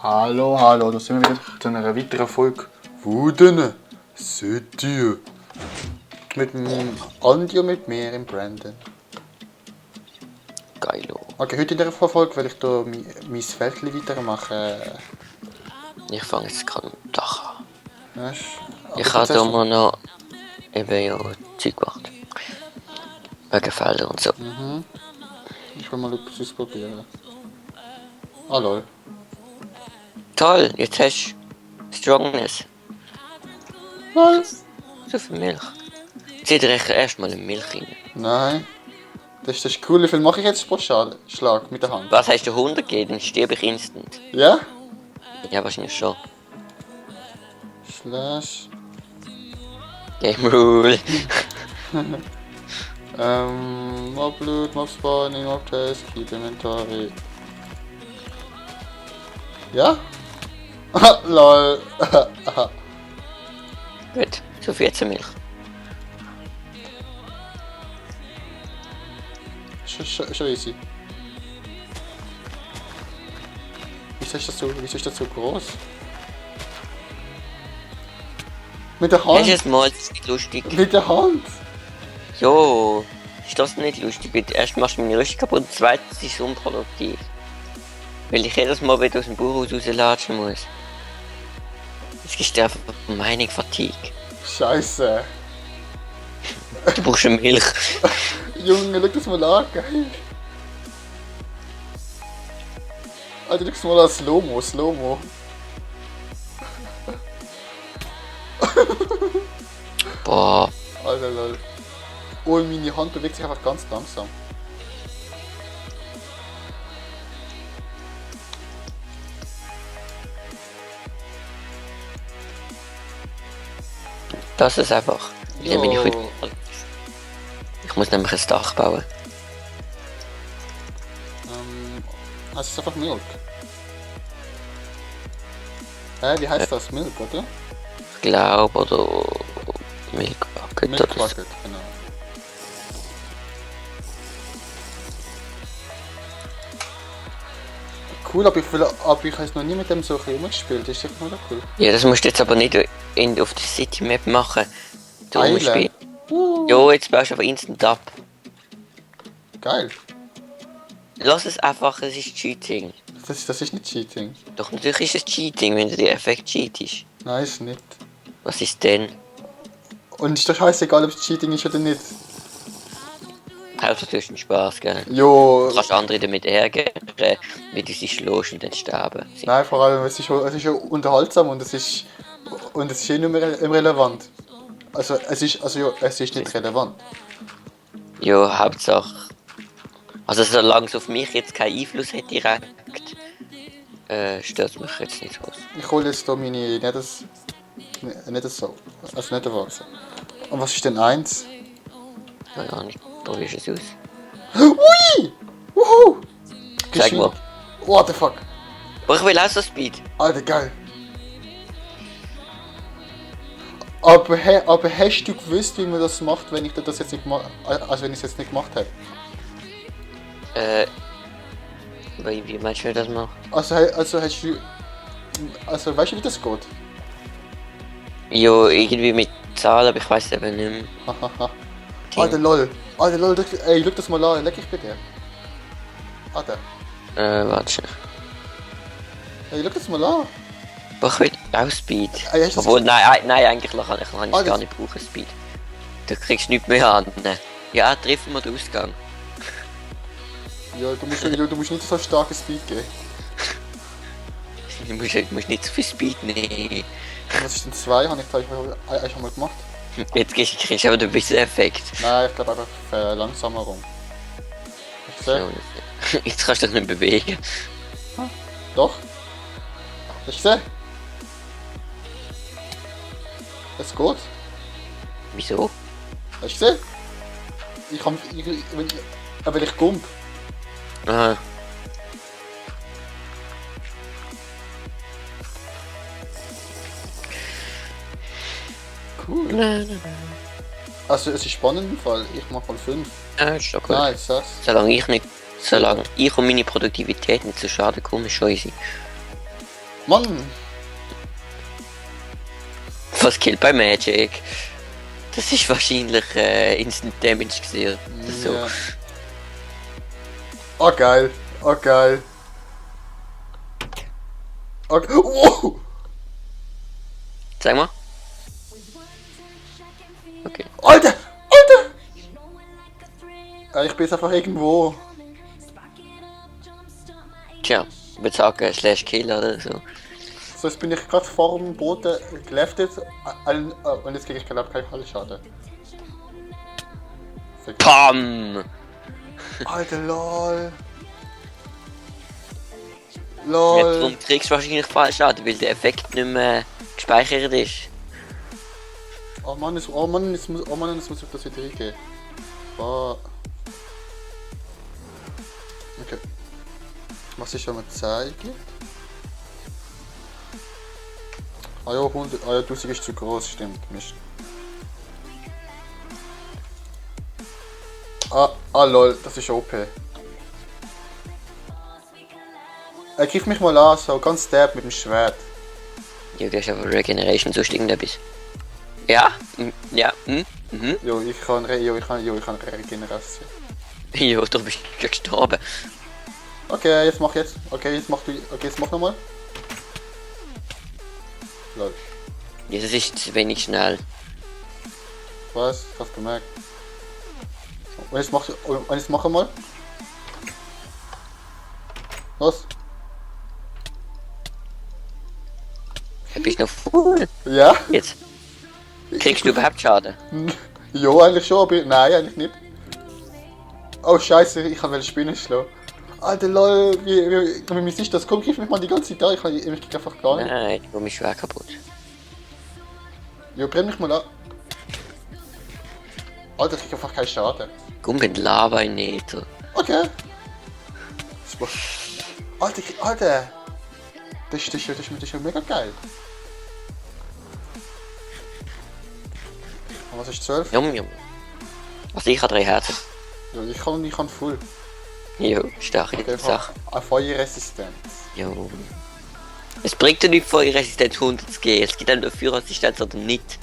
Hallo, hallo, da sind wir wieder zu einer weiteren Folge Wuden seht ihr? Mit dem Andi und mit mir, im Brandon. Geilo. Okay, heute in dieser Folge werde ich hier mein Feldchen weitermachen. Ich fange jetzt gerade mit dem Dach an. Weißt, Ich habe hier mal noch eben ja Zeug gemacht. Wegen Felder und so. Ich will mal etwas ausprobieren. Ah lol. Toll, jetzt hast du Strongness. Was? So viel Milch. Zieh dir erstmal in Milch rein. Nein. Das ist cool. Wie viel mache ich jetzt pro Schlag mit der Hand? Was hast du 100 gegeben? Dann stirb ich instant. Ja? Ja, wahrscheinlich schon. Slash. Game Rule. Mob Loot, Mob Spawning, Mob Test, Keep Inventory. Ja? Lol. Gut, so 14 Milch. Schon easy. Wieso ist das so groß? Mit der Hast du Hand? jetzt mal, das ist nicht lustig. Mit der Hand? Jo, ist das nicht lustig? Erst machst du meine Rüstung kaputt und zweitens ist es unproduktiv. Weil ich jedes Mal wieder aus dem Bauhaus rauslatschen muss. Es ist einfach Meinung Fatigue. Scheiße. Du brauchst eine Milch. Junge, schau das mal an, geil. Alter, schau das mal an, Slow-Mo. Boah. Alter, lol. Oh, meine Hand bewegt sich einfach ganz langsam. Das ist einfach. Dann bin ich Jo. heute. Ich muss nämlich ein Dach bauen. Es ist einfach Milk. Wie heißt das? Milk, oder? Ich glaube, oder Milk Bucket Milk oder so. Bucket, genau. Cool, aber ich habe noch nie mit dem so rumgespielt. Das ist echt mal cool. Ja, das musst du jetzt aber nicht auf der City Map machen. Du Eile. musst spielen. Jo, jetzt baust du aber instant ab. Geil. Lass es einfach, es ist Cheating. Das ist nicht Cheating. Doch natürlich ist es Cheating, wenn du den Effekt cheatest. Nein, ist nicht. Was ist denn? Und ist doch scheißegal, ob es Cheating ist oder nicht. Hauptsache du hast einen Spaß, gell? Jo. Du kannst andere damit ärgern, wie du sie schlägst und dann sterben. Nein, vor allem, es ist ja unterhaltsam und es ist eh nicht mehr irrelevant. Also es ist nicht relevant. Ja, Hauptsache. Also solange es auf mich jetzt keinen Einfluss hat direkt, stört mich jetzt nicht aus. Ich hole jetzt hier meine, nicht so, also nicht erwachsen. Und was ist denn 1? Keine Ahnung, probierst es aus. Ui! Wuhu! Sag mal. What the fuck? Aber ich will auch so Speed. Alter, geil. Aber hast du gewusst, wie man das macht, wenn ich das jetzt nicht also wenn ich es jetzt nicht gemacht habe? Wie meinst du das mal? Also hast du, also weißt du, wie das geht? Ja, irgendwie mit Zahlen, aber ich weiß es eben nicht mehr. Hahaha. Alter lol, ey, schau das mal an, leck ich bei dir. Alter, Warte schon. ey, schau das mal an. Aber ich will auch Speed. Ey, hast du das Obwohl, nein, eigentlich kann ich es das- gar nicht brauchen, Speed. Du kriegst nichts mehr an. Ja, treffen wir den Ausgang. Ja, du musst nicht so starkes Speed geben. Du musst nicht so viel Speed nehmen. Und was ist denn 2? Habe ich gleich schon mal gemacht. Jetzt kriegst du aber den bisschen Effekt. Nein, ich glaube einfach langsamer rum. Ich sehe. Jetzt kannst du das nicht bewegen. Doch. Ich sehe. Es geht. Wieso? Ich sehe. Weil ich gump. Aha. Cool. Also es ist spannend im Fall. Ich mache mal 5. Ja, ist doch gut. Nice, das. Solange ich und meine Produktivität nicht zu Schaden komme, ist schon easy. Mann! Was killt bei Magic? Das ist wahrscheinlich Instant Damage gewesen. oder So. Ja. Oh geil. Oh geil. Okay. Wow. Sag mal. Okay. Alter! Alter! Ich bin jetzt einfach irgendwo. Tja, ich würde sagen /kill oder so. So, jetzt bin ich gerade vor dem Boden geleftet und jetzt kriege ich keinen Schaden. PAM! Alter, lol. Ja, Lol. darum kriegst du wahrscheinlich falsch Schaden, weil der Effekt nicht mehr gespeichert ist. Oh Mann, jetzt muss ich das wieder reingehen. Oh. Okay. Was ich schon mal zeigen? Ah ja, 100, ah ja, 1000 ist zu groß, stimmt. Mist. Ah lol, das ist OP. Er greift mich mal an, so ganz stab mit dem Schwert. Ja, du hast aber Regeneration, sonst irgendetwas. Ja? Ja? Mhm. Jo, ich kann Regeneration. Jo, du bist ja gestorben. Okay, jetzt mach jetzt. Okay, jetzt mach nochmal. Lol. Ja, das ist zu wenig schnell. Was? Ich hab's gemerkt. Und jetzt mach mal. Was? Du bist noch voll. Ja? Jetzt. Kriegst du überhaupt Schaden? Jo, eigentlich schon, aber nein, eigentlich nicht. Oh scheiße, ich kann Spinnen schlagen. Alter lol, wie ist das? Komm, greif mich mal die ganze Zeit an, ich krieg einfach gar nicht. Nein, du bist schwer kaputt. Jo, brenn mich mal an. Alter, ich krieg einfach keinen Schaden. Komm, mit Lava in Nether. Okay. Alter. Das ist schon mega geil. Was ist 12? Jum. Also ich habe 3 Herzen. Ja, ich kann full. Jo, starke Okay, Sache. eine Feuerresistenz. Jo. Es bringt dir nicht Feuerresistenz 100 zu gehen. Es gibt dann nur Feuerresistenz oder nicht.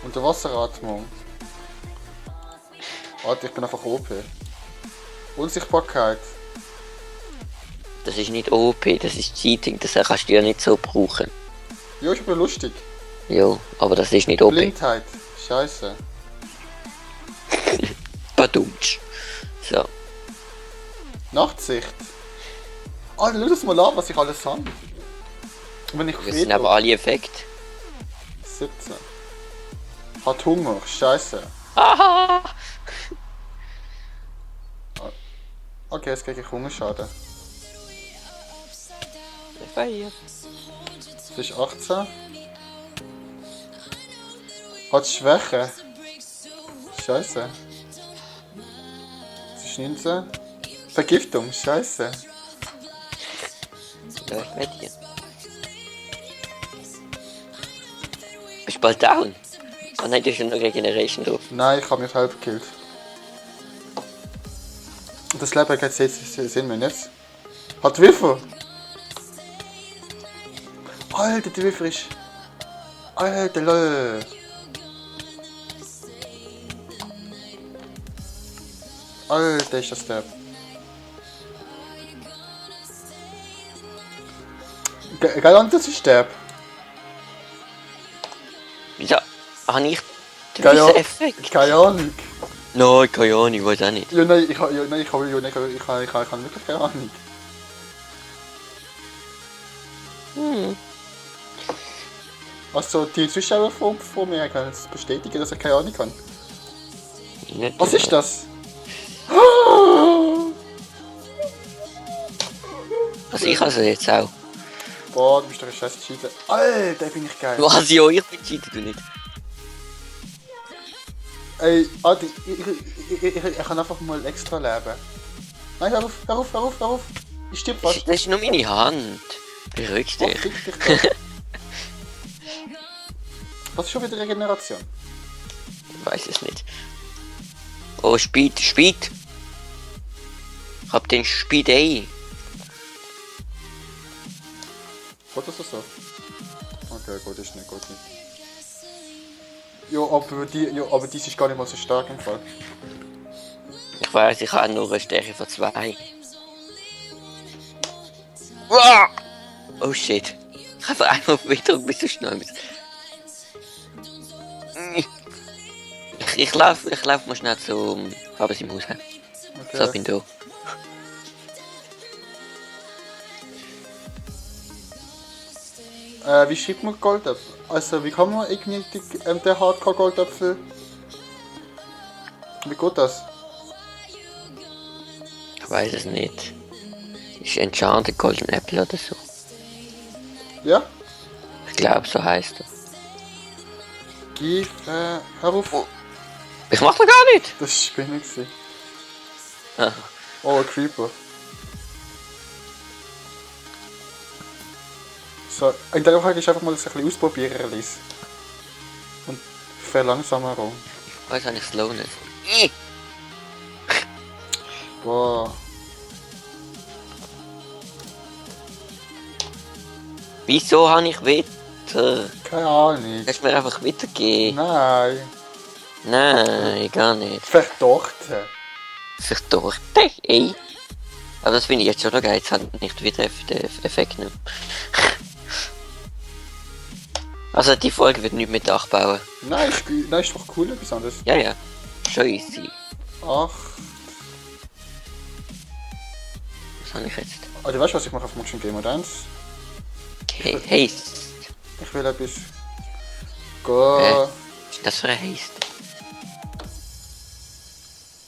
Unterwasseratmung. Warte, ich bin einfach OP. Unsichtbarkeit. Das ist nicht OP, das ist Cheating. Das kannst du ja nicht so brauchen. Jo, ich bin lustig. Jo, aber das ist nicht OP. Blindheit. Scheiße. Badumtsch. So. Nachtsicht. Alter, schau das mal an, was ich alles habe. Und wenn ich Das sind aber alle Effekte. 17. Hat Hunger. Scheiße. Aha! Okay, jetzt kriege ich Hungerschaden. Das ist 18. Hat Schwäche. Scheiße. Das ist 19. Vergiftung. Scheiße. Ja, ich mit dir. Bist du bald down? Oh nein, du hast schon noch Regeneration drauf. Nein, ich habe mich halb gekillt. Das Leben geht sehen wir jetzt. Hat Wiffer. Alter, der Wiffer ist. Alter, lol. Alter, ist das der. Geil, das ist der. Wieso habe ich den Keine Effekt? keine Ahnung. Nein, keine Ahnung, ich weiß auch nicht. Ja, nein, ich habe wirklich keine Ahnung. Also, die Zuschauer vor mir können es bestätigen, dass ich keine Ahnung kann. Nicht Was ist das? Also ich also jetzt auch. Boah, du bist doch ein scheiß Cheater. Alter, bin ich geil. Was ja, ich bin cheater, du nicht. Ey, Alter, ich kann einfach mal extra leben. Nein, hör auf. Ich stirb fast. Das ist nur meine Hand. Beruhig Oh, dich. fick dich doch. Was ist schon wieder Regeneration? Ich weiß es nicht. Oh, Speed. hab den Speed A. Geht das so? Okay, gut, ist nicht gut. Ja, aber die ist gar nicht mal so stark im Fall. Ich weiß, ich habe nur eine Stärke von 2. Wow! Oh shit. Ich habe einmal wieder bis so schnell. Ich lauf mal schnell zum Fabis im Haus. Okay. So, bin da. Wie schreibt man Goldapfel? Also, wie kann man irgendwie den Hardcore-Goldapfel? Wie geht das? Ich weiß es nicht. Ist Enchanted Golden Apple oder so. Ja? Ich glaube, so heißt er. Gib, hör auf. Oh. Ich mach das gar nicht! Das war Spinne. Ah. Oh, ein Creeper. So, in der Frage ist einfach mal das ein bisschen ausprobieren, Lies. Und Verlangsamung. Weiß habe ich slow nicht. Boah. Wieso habe ich Wetter? Keine Ahnung. Kannst du mir einfach weitergeben? Nein. Nein, gar nicht. Verdorten. Verdorrt, ey. Aber das finde ich jetzt schon noch geil. Jetzt hat nicht wieder den Effekt nicht. Also die Folge wird nicht mit Dach bauen. Nein, ist doch cool, etwas anderes. Ja, ja. Schon easy. Ach. Was habe ich jetzt? Also weißt du, was ich mache auf Motion Game Mode 1? Haste. Ich will etwas. Go. Was ist das für ein Haste?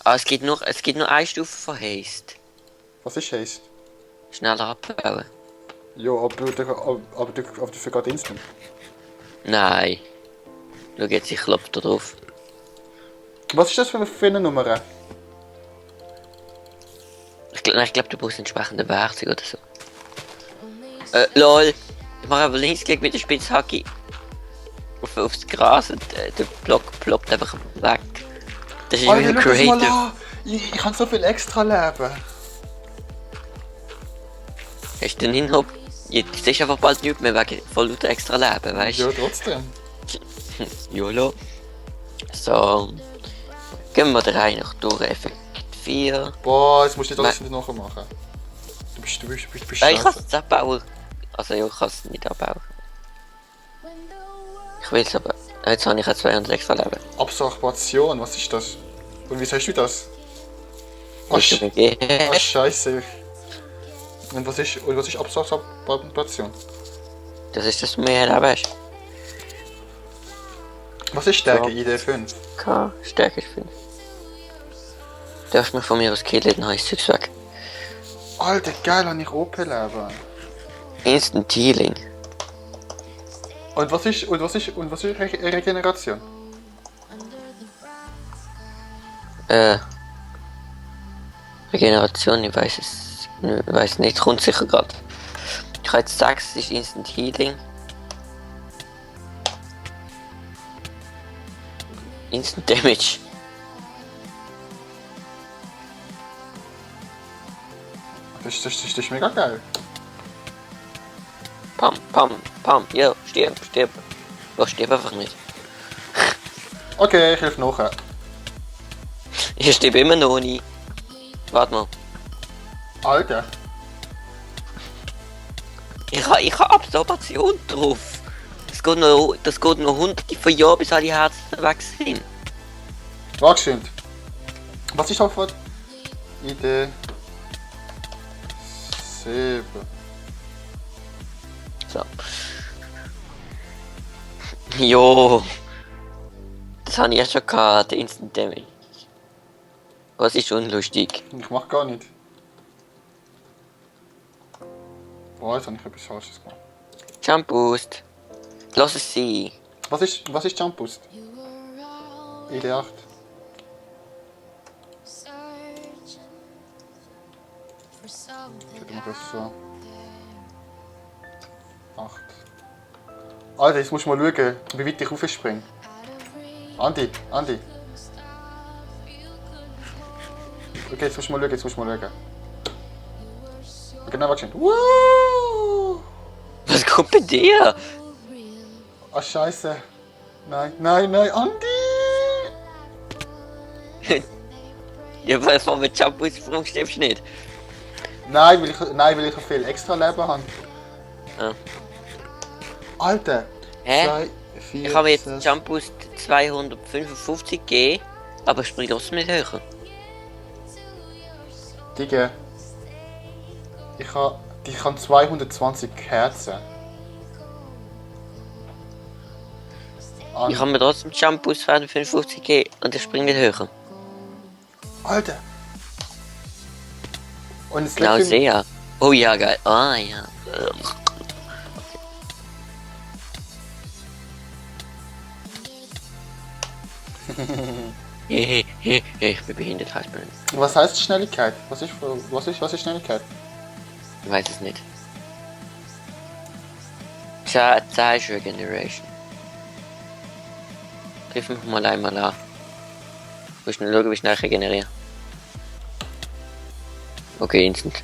Ah, es gibt nur eine Stufe von Haste. Was ist Haste? Schneller abbauen. Ja, aber dafür geht Instant. Nein. Schau jetzt, ich klopfe da drauf. Was ist das für eine Nummer? Ich glaube, du brauchst entsprechende Werkzeug oder so. Lol. Ich mache aber Linksklick mit der Spitzhacke aufs Gras und der Block ploppt einfach weg. Das ist wieder creative. Ich kann so viel extra leben. Hast du den Hinhop? Jetzt ist einfach bald nichts mehr wegen voll lauter extra Leben, weißt du? Ja, trotzdem. YOLO. So. Gehen wir der Reihe nach durch. Effekt 4. Boah, jetzt musst du nicht alles wieder nachher machen. Du bist Ich scheiße. kann es abbauen. Also ja, ich kann es nicht abbauen. Ich will es aber. Jetzt habe ich ja 200 extra Leben. Absorption, was ist das? Und wie sagst du das? Willst du mir geben? Oh Scheiße. Und was ist Absorption? Das ist das mehr Leben hast. Was ist Stärke So. ID5? K, Stärke ist 5. Darfst du mir von mir aus killen, dann habe ich Zeugs weg. Alter, geil, habe ich OP-Leben. Instant Healing. Und was ist Regeneration? Regeneration, ich weiß nicht, kommt sicher gerade. Ich habe jetzt 6, ist Instant Healing. Instant Damage. Das ist mega geil. Pam, pam, pam. Ja, stirb. Oh, stirb einfach nicht. Okay, ich helfe nachher. Ich stirb immer noch nie. Warte mal. Alter. Ich habe Absorption drauf. Das geht noch hunderte von Jahren, bis alle Herzen weg sind. Warte schön. Was ist Hauptwort? ID 7. So. Jo. Das habe ich ja schon gehabt, der Instant Damage. Was ist unlustig? Ich mach gar nicht. Boah, jetzt habe ich etwas Falsches gemacht. Jump Boost. Lass es sein. Was ist Jump Boost? ID 8. Ich mache es so. 8. Alter, jetzt musst du mal schauen, wie weit ich raufspringe. Andi. Okay, jetzt musst du mal schauen. genau wahrscheinlich. Woo! Was kommt bei dir? Ah, scheiße. Nein, nein, nein, Andi! Ja, weil von mit Jump-Sprung stirbst du nicht. Nein, weil ich viel extra Leben habe. Ja. Alter! Hä? 2, 4, Ich habe jetzt Jump Boost 255 gegeben, aber ich springe trotzdem nicht höher. Digga. Ich habe 220 Herzen. Ich habe mir trotzdem Jump Boost 255 gegeben und ich springe nicht höher. Alter! Und es Genau liegt sehr. Oh ja, geil. Ah ja. Ich bin behindert, heißt man. Was heißt Schnelligkeit? Was ist Schnelligkeit? Ich weiß es nicht. Zeit Regeneration. Griff mich mal einmal an. Ich muss schnell schauen, wie ich schnell regeneriere. Okay, instant.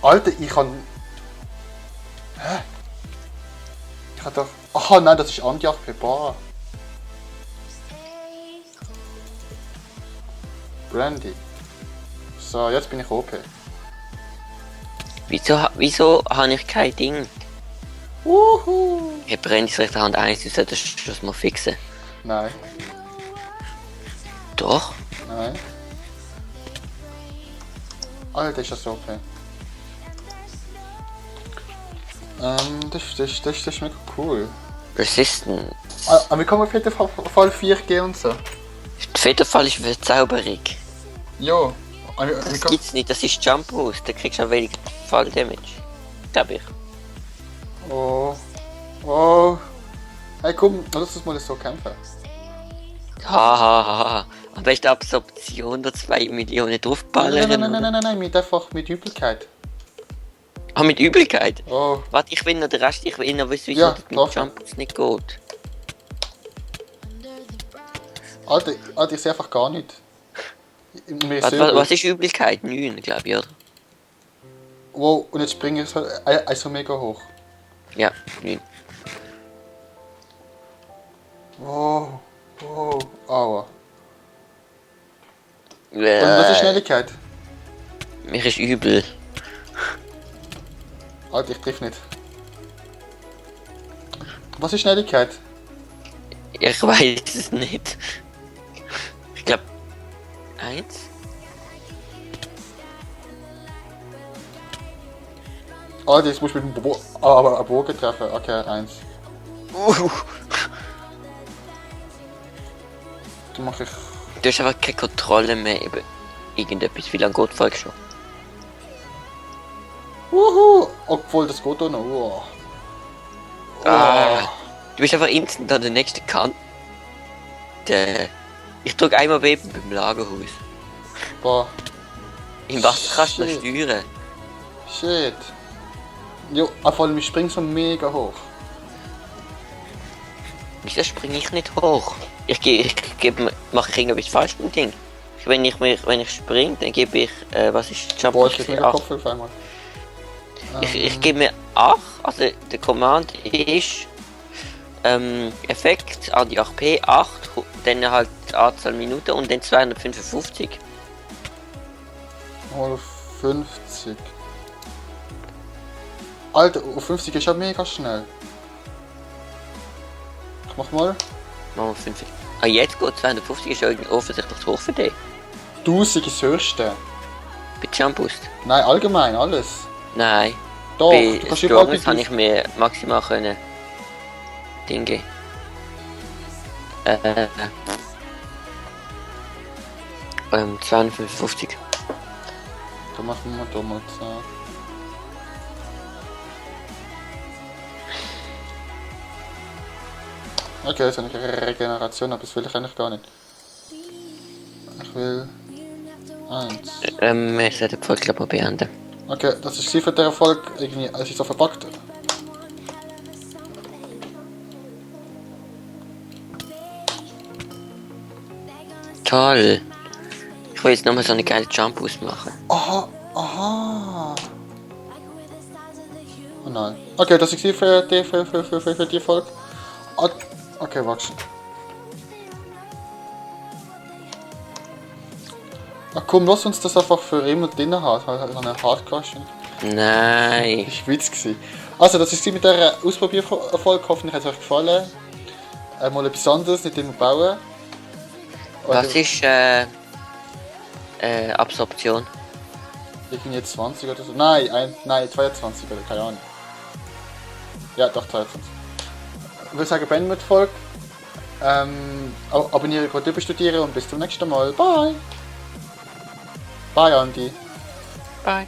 Alter, ich kann. Hä? Ich kann doch. Aha, nein, das ist Anti-HP Bar. Brandy. So, jetzt bin ich OP. Wieso habe ich kein Ding? Wuhu! Ich habe Brandys rechte Hand 1, du solltest das mal fixen. Nein, Doch? nein. Alter, ist das OP. Das ist mega cool. Resistance. Aber wie kann man auf jeden Fall 4G und so? Der Federfall ist Verzauberung. Jo. Das gibt's nicht, das ist Jump Boost, da kriegst du auch weniger Fall Damage. Glaub ich. Oh. Oh. Hey komm, lass uns mal so kämpfen. Hahaha. Am besten Absorption der 2 Millionen draufballern. Nein, mit Übelkeit. Ah, mit Übelkeit? Oh. Warte, ich will noch den Rest, ich will noch wissen, wieso Ja, das mit doch. Jump Boost nicht geht. Alter, ich sehe einfach gar nicht. Was ist Übelkeit? 9, glaube ich, oder? Wow, und jetzt springe ich so mega hoch. Ja, 9. Wow, wow, aua. Und was ist Schnelligkeit? Mir ist übel. Alter, ich triff nicht. Was ist Schnelligkeit? Ich weiß es nicht. Ich glaube 1. Alter, jetzt muss ich mit dem aber einen Bogen treffen. Okay, 1. Dann mache ich. Du hast einfach keine Kontrolle mehr über irgendetwas. Wie lange geht die Folge schon? Wuhu! Obwohl, das geht auch noch. Wow. Ah, du bist einfach instant an der nächsten Kante. Ich drücke einmal beben beim Lagerhaus. Boah. Im Wasser kannst du noch Shit. steuern. Shit. Jo, vor allem ich spring so mega hoch. Wieso springe ich nicht hoch? Mache ich irgendetwas falsch mit dem Ding? Wenn ich springe, dann gebe ich, was ist Jump Boah, Boost ich krieg für mega 8? Kopf auf einmal. Ich gebe mir 8, also der Command ist Effekt an die HP 8, dann halt die Anzahl Minuten und dann 255. Mal 50. Alter, auf 50 ist ja mega schnell. Ich mach mal. Machen wir 50. Ah, jetzt geht 250, ist ja offensichtlich zu hoch für dich. 1000 ist das höchste. Bei Jump Boost. Nein, allgemein, alles. Nein. Doch, Bei du kannst überall Strongest habe ich mir maximal können Dinge. 255. Da machen wir da mal 10. Okay, jetzt habe ich eine Regeneration, aber das will ich eigentlich gar nicht. Ich will 1. Wir sollten die Folge glaube ich mal beenden. Okay, das ist sie für den Erfolg. Irgendwie, es ist so verpackt. Toll. Ich will jetzt nochmal so eine geile Jump Boost machen. Aha, Aha. Oh nein. Okay, das ist sie für die Folge. Okay, warte. Ach komm, lass uns das einfach für immer drin haben. Halt so eine Hardcore-Schiene. Nein. Das war Witz gewesen. Also, das ist mit der Ausprobierfolge. Hoffentlich hat es euch gefallen. Mal etwas anderes, nicht immer bauen. Was ist Absorption? Irgendwie 20 oder so. Nein, 22 oder keine Ahnung. Ja, doch 22. Ich würde sagen, beenden wir die Folge. Abonniere gerade überstudieren und bis zum nächsten Mal. Bye! Bye, Andi. Bye.